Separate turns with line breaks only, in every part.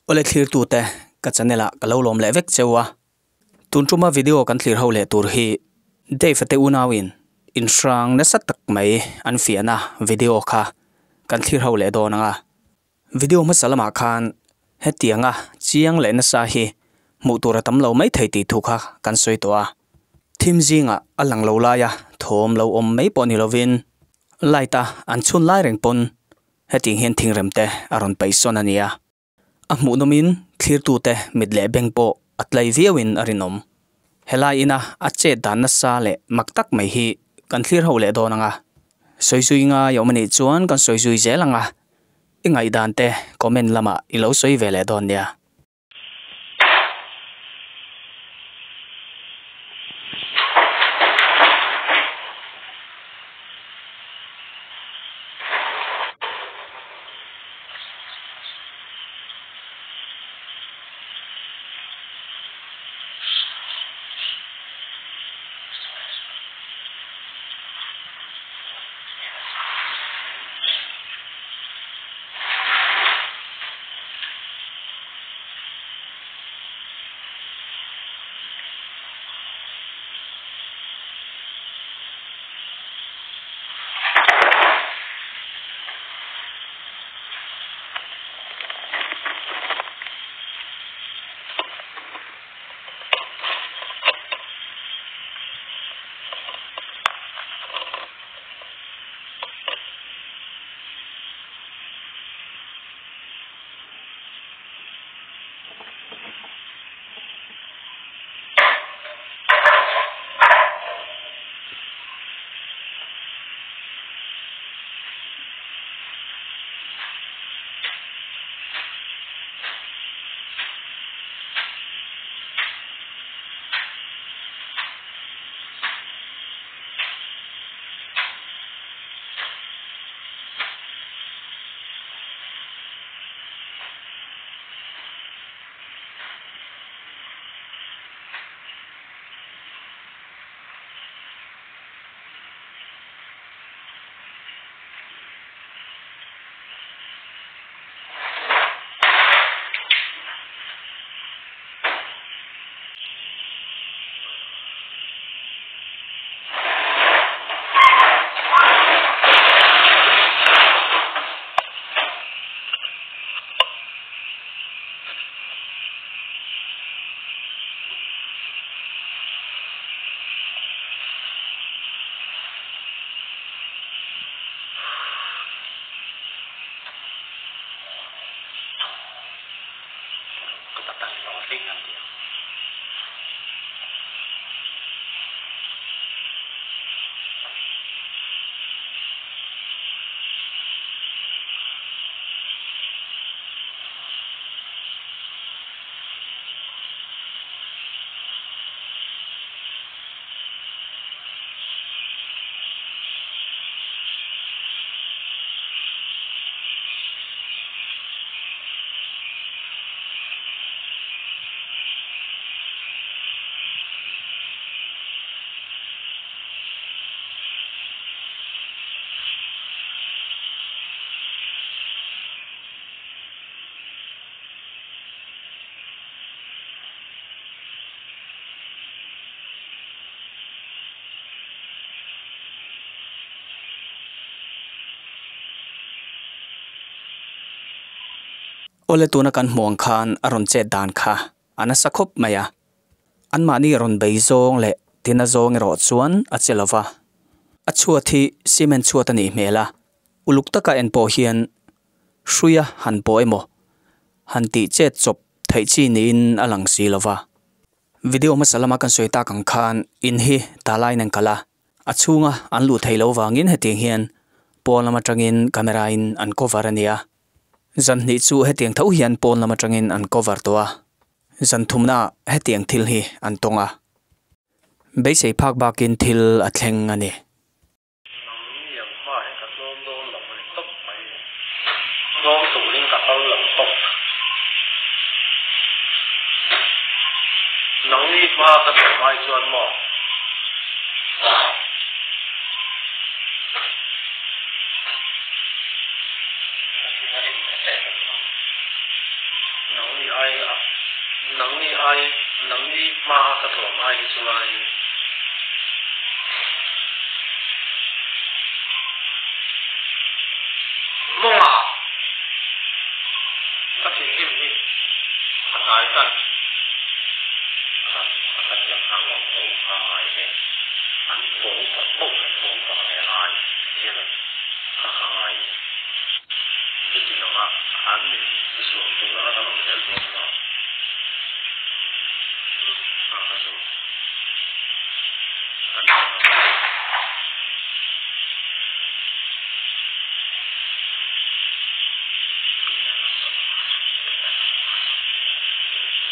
Awle thlirtute ka channel ah ka lo lawm leh vek cheu a, tun tuma video kan thlir ho leh tur hi Dave a te unauin in hrang nasa tak mai an fiahna video kha kan thlir ho leh dawn ang a, video hmasa lamah khan hetianga chiang leh nasa hi hmuh tur a tam lo mai thei tih thu kha kan sawi tawh a, thim zingah a lang lo laia thawm lo awm mai pawh ni lovin light a an chhun lai reng pawn Hetiang hian thingrem te a rawn paihsawn a nia. A hmuhnawmin thlirtute mit leh beng pawh a tlai viauin a rinawm. Helai ina a chet dan nasa leh mak tak mai hi kan thlir ho leh dawn ang a. Sawizui ngai a awm a nih chuan kan sawizui zel ang a. I ngaihdan te comment lamah i lo sawi ve leh dawn nia. Awle tuna kan hmuh ang khan a rawn chet dan kha a nasa khawp mai a, anmahni rawn bei zawng leh tina zawng erawh chuan a che lova. A chhuat hi cement chhuat a nih hmel a, uluk taka en pawh hian hruia han pawh emaw han tih chet chawp theih chi niin a lang si lova. Video hmasa lama kan sawi tak ang khan in hi talaiin an kal a, A chhunga an luh theih loh vangin hetiang hian pawn lam atangin camera in an cover a nia. Zan hnih chu hetiang tho hian pawn lam atangin an cover tawh a, zan thumna ah hetiang thil hi an tawng a. Beisei phak bakin thil a thleng a ni.
Nang ni ang hma hi ka tlawm dawn lo a ni tawp mai. Tlawm turin ka kal lo tawp. Nang ni hma ka tlawm ai chuan maw? Hma a ka tlawm ai hi chuanin Mawnga ka thinrim hi a hnai tan. Ran a ka tiang hna lawm ho a ngai ve. An pawng tak poh leh pawng tak ve ngai hian ka ka ngai ni. Chuti lawng a an min zuam tur anga kan awm zel dawn maw? A ka chu kan awm lo.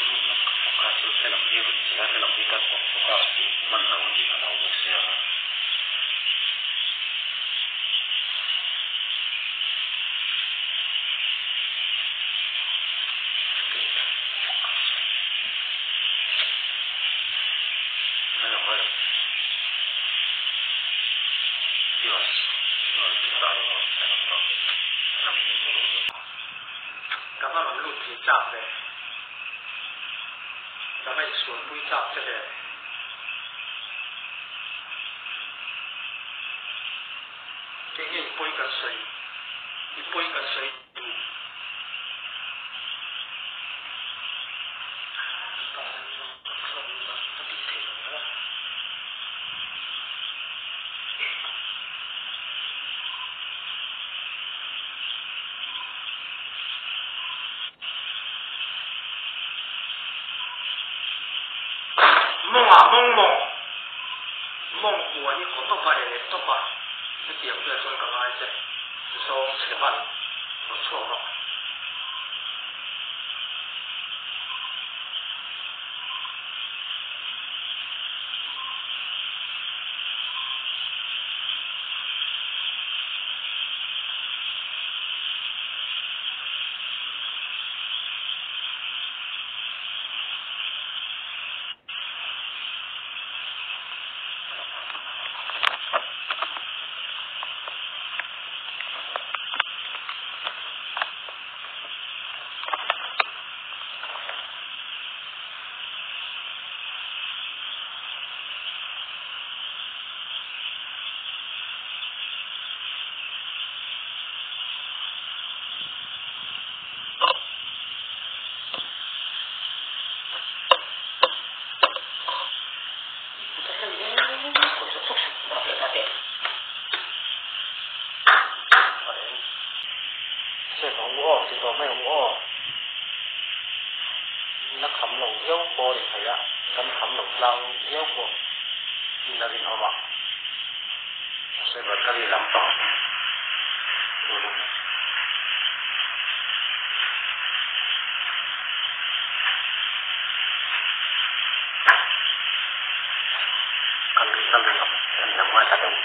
Room lam ka fak a, chu helam hi rawn che a, helam hi ka kawk bawk a, hman lo a tih ka lo bawk sia. Ka va rawn lut thei chak ve. Ka va insualpui chak che ve. Eng nge i pawi kan sawi? I pawi kan sawi duh. Mawng ah mawng mawng mawng kua hi kaw tawp a e leh tawp a hetiang vel chuan ka ngai che zawng chhe ban rawn chhuak rawh. La kham lo viau pawh a ni thei a, kan kham lo tlang viau pawh in a rinawm a. Mahse battery lampang turin kal kal rinawm a ni lo ngaithla deuh.